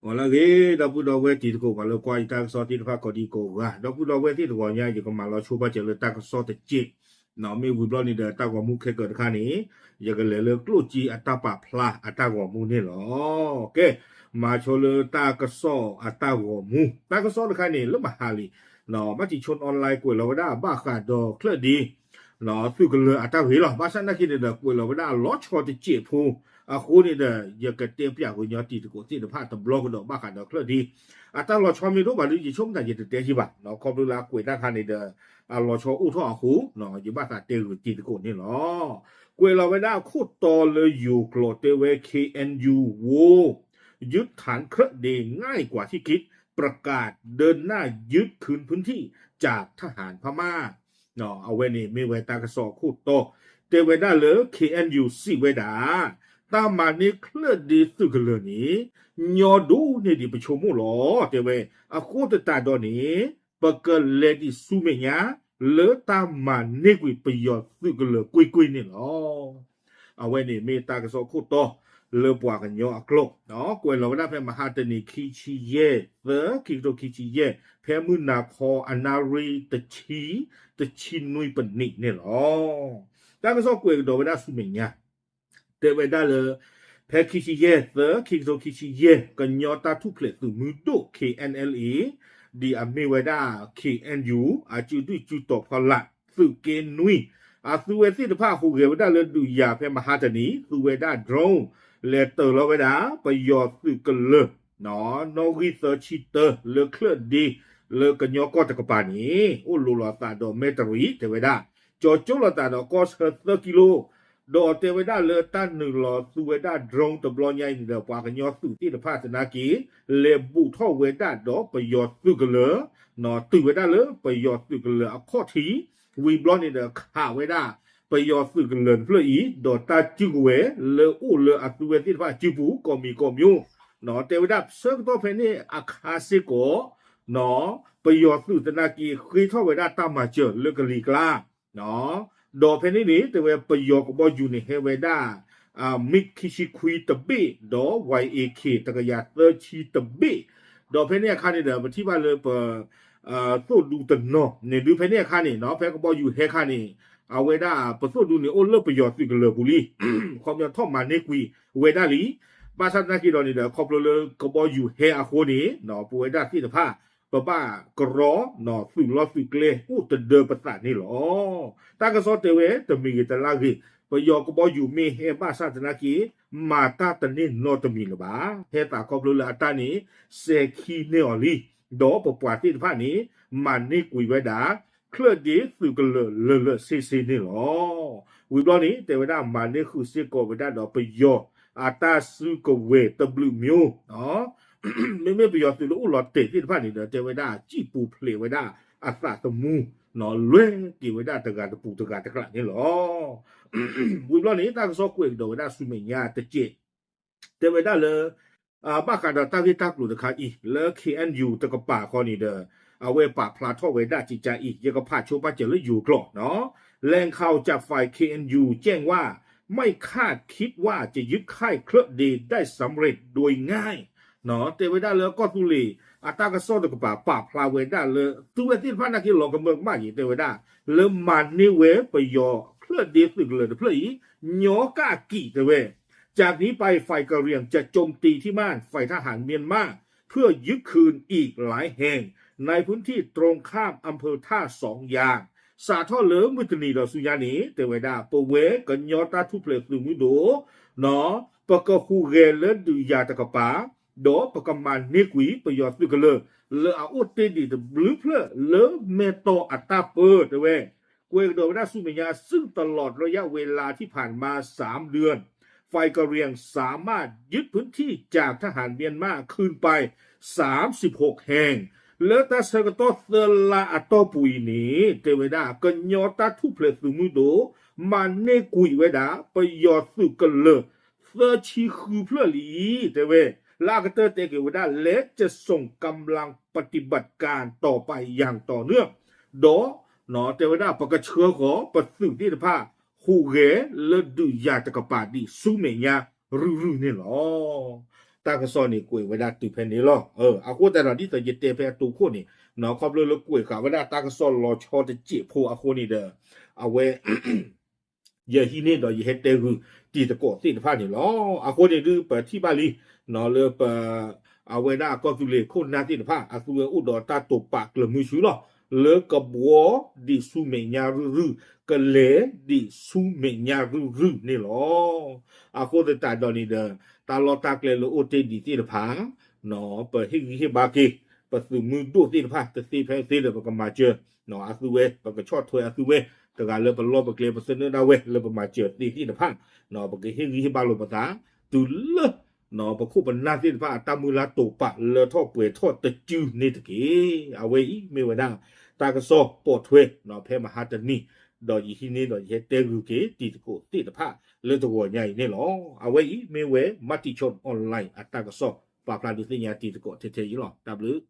ဂီၤလၢအဂ့ၤ ဒီပုၢ်ဒီဝဲၢ်တံၤသကိး ပှၤလၢကွၢ်ယတၢ်ကစီၣ်သ့ၣ်တဖၣ်ကိးဒံကိးဂၤ, ဒီပုၢ်ဒီဝဲၢ်သ့ၣ်တဂီၤညါ ယကမၤလီၤဆိပာ်စၢၤလၢတၢ်ကစီၣ်တစဲး, မ့ၢ်ဝံၤဘျီန့ၣ်ဒီးတၢ်ဂီၤမူခဲကၢၤတခါန့ၣ် ယကလဲၤလၢကျိၣ်စ့အတၢ်ပာ်ဖျါအတၢ်ဂီၤမူန့ၣ်လီၤ. ကဲ, မၤဆိလၢတၢ်ကစီၣ်အတၢ်ဂီၤမူ, တၢ်ကစီၣ်တခါန့ၣ် လၢမဟါလံ, ဘၣ်တံၤဆိ online ကွဲးလီၤဝဲဒၣ်ဘၣ်ဃးဒီးချၢၣ်ဒ့ သုးကလၢၤအတၢ်ဂ့ၢ်လီၤ. ဘၣ်ဆၣ်သနာ်က့န့ၣ်ဒီး ကွဲးလီၤဝဲဒၣ်အလီၤဆီတစဲးဖိအဃိန့ၣ်ဒီး ယကတဲပၠးဂ့ၤညီတံၤသကိးသ့ၣ်တဖၣ်တဘျီကဒီး ဘၣ်ဃးဒီးချၢၣ်ဒ့ အတၢ်လီၤဆီမ့ၢ်တအိၣ်ဘၣ်ဒီး ယဆိကမိၣ်သးယတတဲဟံၣ်ဘၣ်, ခီဖျိလၢအကွဲးတၢ်ခါန့ၣ်ဒီး အလီၤဆီအိၣ်ထီၣ်အဃိ ယဘၣ်သးတဲဂ့ၤတံၤသကိးန့ၣ်လီၤ. ကွဲးလီၤဝဲဒၣ်ခိၣ်တီလၢယိၤကျိာ်တဲဝဲ เคเอ็นยู โว้ ยึดฐานเคลอะเดง่ายกว่าที่คิด ประกาศเดินหน้ายึดคืนพื้นที่จากทหารพม่า အဝဲန့ၣ်မ့ၢ်ဝဲတၢ်ကစီၣ်အခိၣ်တီ, တဲဝဲဒၣ်လၢ เคเอ็นยู စံးဝဲဒၣ် တၢ်မၤန့ၢ်ချၢၣ်ဒ့သုးကလၢၤန့ၣ် ညီဒိၣ်န့ၢ်ဒံးပဆိကမိၣ်လီၤ. တဲဝဲ အဃိသတးဒီးန့ၣ် ပကလဲၤဒံးဆူမဲာ်ညါ လၢတၢ်မၤန့ၢ်ကွံာ်ပယီၤသုးကလၢၤကွ့ၢ်ကွ့ၢ်န့ၣ်လီၤ. အဝဲန့ၣ်မ့ၢ်တၢ်ကစီၣ်ခိၣ်တီ လၢပှၤကညီအကျိာ်, ကွဲးလီၤဝဲဒၣ်ဖဲမဟါတနံၤ ခံဆံယဲၢ်သၢ ခံကထိခံဆံယဲၢ် ဖဲမုၢ်နၤခီအနၣ်ရံၣ်တဆံ တဆံနွံပနံးန့ၣ်လီၤ. တၢ်ကစီၣ်ကွဲးကဒီးဝဲဒၣ်ဆူမဲာ်ညါ တဲဝဲဒၣ်လၢ ဖဲခံဆံယဲၢ်သၢ ခံကထိခံဆံယဲၢ် ကညီတၢ်ထူၣ်ဖျဲးသုးမုၢ်ဒိၣ် เคเอ็นแอลเอ ဒ်အမ့ၢ်ဝဲဒၣ် เคเอ็นยู အစုဒုၣ်စုတီၤဖီလာ် သုးက့နွံ အသုဝဲသ့ၣ်တဖၣ်ဟူးဂဲၤဝဲဒၣ်လၢဒုးယၤဖဲမဟါတနံၤ သူဝဲဒၣ် drone လဲၤတၢၤလီၤဝဲဒၣ် ပယီၤသုးကလၢၤ နီၣ်ဂံၢ်သၢဆံတၢ လၢချၢၣ်ဒ့ လၢကညီကီၢ်တကပၤန့ၣ် အိၣ်လိၤလီၤသးဒီးမဲၣ်တရံး တဲဝဲဒၣ် ကၠီၤကၠိလိာ်သးဒီးကီၢ်ဆၢသၢကံလိ ဒီးတဲဝဲဒၣ်လၢတၢ်နုာ်လီၤသူဝဲဒၣ် drone တဘျီညါအံၤန့ၣ်ဒီး ပှၤကညီသုးသ့ၣ်တဖၣ်သနာ်က့ လဲၤဘူးထီၣ်ဝဲဒၣ်ဒီးပယီၤသုးကလၢၤ နီၣ် တုၤဝဲဒၣ်လၢပယီၤသုးကလၢၤအခီၣ်ထံး ဝံၤဘျီန့ၣ်ဒီးခးဝဲဒၣ် ပယီၤသုးကလၢၤတဖျၢၣ်အံၤ ဒီးတၢ်စုကဝဲၤလၢအိၣ်လၢအသုဝဲသ့ၣ်တဖၣ်အစုပူၤ ကိးမံၤကိးမံၤ နီၣ် တဲဝဲဒၣ်ဆၢကတီၢ်ဖဲန့ၣ်အခါစ့ၢ်ကီး နီၣ် ပယီၤသုးသနာ်က့ ဃ့ထီၣ်ဝဲဒၣ်တၢ်မၤစၢၤလၢကလံၤကျါ ဒီးဖဲန့ၣ်န့ၣ် တဲဝဲပယီၤကဘီယူၤန့ၣ်ဟဲဝဲဒၣ် MiG ခံဆံခွံတဘ့ၣ် ဒီး ဝဲၢ်အ့ခံ တကယၤသၢဆံတဘ့ၣ်, ဒီးဖဲန့ၣ်အခါန့ၣ်ဒီး ပထံၣ်ဘၣ်လၢပ သိၣ်ဒူတနီၤန့ၣ်ဒုး ဖဲန့ၣ်အခါန့ၣ် ဖဲကဘီယူၤဟဲခါန့ၣ် အဝဲဒၣ်ပသိၣ်ဒူန့ၣ် အိၣ်လၢပယီၤသုးကလၢၤပူၤလံ ခီပညီထီၣ်မၤန့ၢ်ကွံာ်ဝဲဒၣ်လံ. ဘၣ်ဆၣ်သနာ်က့ဒီးန့ၣ်ဒီး ခီဖျိလၢကဘီယူၤဟဲအဃိန့ၣ် ပဝဲဒၣ်သ့ၣ်တဖၣ် ပဘၣ်ကရီ သုးလီၢ်သုးကျဲအိၣ်တဒၢပသးန့ၣ်လီၤ. တၢ်ကစီၣ်တဲဝဲတမံၤဂ့ၤတလါဂ့ၤ ပယီၤကဘီယူၤမ့ၢ်ဟဲဘၣ်ဆၣ်သနာ်က့ မၤတၢ်တန့ၢ်နီတမံၤလၢၤဘၣ်. ဟဲသးခီဖျိလၢအတၢ်န့ၣ် စဲၤခံန့ၢ်အီၤလံ, ဒီးပပှၤသ့ၣ်တဖၣ်န့ၣ် မၤန့ၢ်ကွံာ်ဝဲဒၣ် ချၢၣ်ဒ့သုးကလၢၤလၢာ်လၢာ်ဆ့ဆ့န့ၣ်လီၤ. ဝံၤဘျီန့ၣ် တဲဝဲဒၣ်မၤန့ၢ်ဃုာ်စ့ၢ်ကီးဝဲဒၣ်ဒီးပယီၤအတၢ်စုကဝဲၤတဘျုးမျိုး မ့မ့ၢ်ပယီၤသုးလၢအိၣ်လီၤတဲာ်သ့ၣ်တဖၣ်န့ၣ်ဒီး တဲဝဲဒၣ်စံၣ်ပူၤဖျဲးဝဲဒၣ်အသးသမူ လွဲက့ၤဝဲဒၣ်တဂၤတပူၤတဂၤတကျးန့ၣ်လီၤ. ဝံၤဘျီန့ၣ် တၢ်ကစီၣ်ကွဲးကဒီးဝဲဒၣ်ဆူမဲာ်ညါတစဲး တဲဝဲဒၣ်လၢ ဘၣ်ဃးဒီးတၢ်ဂ့ၢ်တၢ်ကျိၤတခါအံၤ လၢ KNU တကပၤဃီန့ၣ်ဒီး အဝဲပာ်ဖျါထီၣ်ဝဲဒၣ်ကကါအံၤ ယကဖးဆိပာ်စၢၤလၢယိၤကျိာ်နီၤ แหล่งข่าวจากฝ่าย เคเอ็นยู แจ้งว่า ไม่คาดคิดว่าจะยึดค่ายเคลอะเดได้สำเร็จโดยง่าย တဲဝဲဒၣ်လၢကီၢ်သူလ့ၤ အတၢ်ကစီၣ်တကပၤ ပာ်ဖျါဝဲဒၣ်လၢ သုဝဲသ့ၣ်တဖၣ်နာ်က့ လီၤကမၢကမၣ်က့ၤ တဲဝဲဒၣ် လၢမၤန့ၢ်ဝဲပယီၤချၢၣ်ဒ့သုးကလၢၤတဖျၢၣ်အံၤ ညီကၣ်ကံး တဲဝဲ จากนี้ไปฝ่ายกะเหรี่ยงจะโจมตีที่มั่น ฝ่ายทหารเมียนมาเพื่อยึดคืนอีกหลายแห่งในพื้นที่ตรงข้ามอำเภอท่าสองยาง စးထီၣ်လၢမုၢ်တနံၤဒီးဆူညါန့ၣ် တဲဝဲဒၣ် ပဝဲကညီတၢ်ထူၣ်ဖျဲးသုးမုၢ်ဒိၣ် ပကဟူးဂဲၤလၢဒုးယၤတကပၤ ဒီးပကမၤန့ၢ်ကွံာ်ပယီၤသုးကလၢၤ လၢအအိၣ်တ့ၢ်ဒံးတဘျုးဖျၢၣ်လၢမဲၢ်တီၢ်အတၢ်ပၢ တဲဝဲ ကွဲးကဒီးဝဲဒၣ်ဆူမဲာ်ညါ ซึ่งตลอดระยะเวลาที่ผ่านมาสามเดือน ฝ่ายกะเหรี่ยงสามารถยึดพื้นที่จากทหารเมียนมาคืนไปสามสิบหกแห่ง လၢတၢ်ဆၢကတီၢ်သၢလါအတီၢ်ပူၤအံၤန့ၣ် တဲဝဲဒၣ် ကညီတၢ်ထူၣ်ဖျဲးသုးမုၢ်ဒိၣ် မၤန့ၢ်ကွံာ်ဝဲဒၣ် ပယီၤသုးကလၢၤ သၢဆံဃုဖျၢၣ်လံ တဲဝဲ လၢအကတၢၢ်တဲက့ၤဝဲဒၣ် และจะส่งกำลังปฏิบัติการต่อไปอย่างต่อเนื่อง ဒီး တဲဝဲဒၣ် ပကဆှၢဃီၤပသုးသ့ၣ်တဖၣ် ဟူးဂဲၤလၢဒုးယၤတကပၤဒံးဆူမဲာ်ညါရုၢ်ရုၢ်န့ၣ်လီၤ. တၢ်ကစီၣ်န့ၣ်ကွဲးဝဲဒၣ်တုၤဖဲန့ၣ်လီၤ. အဃိသတးဒီးဒ်သိးယတဲဖဲအတိခိၣ်န့ၣ် ခီဖျိလၢကွဲးဃာ်ဝဲဒၣ်တၢ်ကစီၣ်လီၤဆီတစဲးဖိအဃိန့ၣ်ဒီး အဝဲ ယဟံးန့ၢ်ဒီးယဟဲတဲဂုာ်တံၤသကိးသ့ၣ်တဖၣ်န့ၣ်လီၤ. အဃိန့ၣ်ဒုးပထံၣ်ဘၣ်လံ လၢပ အဝဲဒၣ်ကီၢ်သူလ့ၤခိၣ်နၢ်သ့ၣ်တဖၣ် အသုဝဲအိၣ်ဒီးတၢ်တိာ်ပာ်ကျၢၤမုဆူလီၤ. လၢကဘှီဒံးဆူမဲာ်ညါရုၢ်ရုၢ် ကလဲၤဒံးဆူမဲာ်ညါရုၢ်ရုၢ်န့ၣ်လီၤ. အဃိသတးဒီးန့ၣ်ဒီး တၢ်လီၢ်တၢ်ကျဲလၢအိၣ်တ့ၢ်ဒံးသ့ၣ်တဖၣ် ပဟ့ၣ်ဂံၢ်ဟ့ၣ်ဘါက့ၤ ပသုးမုၢ်ဒိၣ်သ့ၣ်တဖၣ် တသ့ဖဲသ့ဒီး ပကမၤစၢၤအသုဝဲ ပကဆီၣ်ထွဲအသုဝဲ တဂၤလၢပလီၢ်ပကျဲပသနၢၣ်ဒၣ်ဝဲ လၢပမၤစၢၤသ့သ့ၣ်တဖၣ် ပကဟ့ၣ်ဂံၢ်ဟ့ၣ်ဘါလိာ်ပသး တုၤလၢ ပခိၣ်ပနၢ်သ့ၣ်တဖၣ်အတၢ်မုၢ်လၢ်တိာ်ပာ်လၢထီၣ်ပှဲၤထီၣ်တစုန့ၣ်တက့ၢ်. အဝဲအံၤမ့ၢ်ဝဲဒၣ် တၢ်ကစီၣ်ပိာ်ထွဲ ဖဲမဟါတနံၤ ဒီးယဟံးန့ၢ်ဒီးယဟဲတဲဂုာ်က့ၤတံၤသကိးသ့ၣ်တဖၣ်လၢတဂီၤညါအံၤန့ၣ်လီၤ. အဝဲအံၤမ့ၢ်ဝဲ Matichon Online အတၢ်ကစီၣ် ပာ်ဖျါဒုးသ့ၣ်ညါတံၤသကိးထဲထဲအံၤလီၤ. တၢ်ဘျုး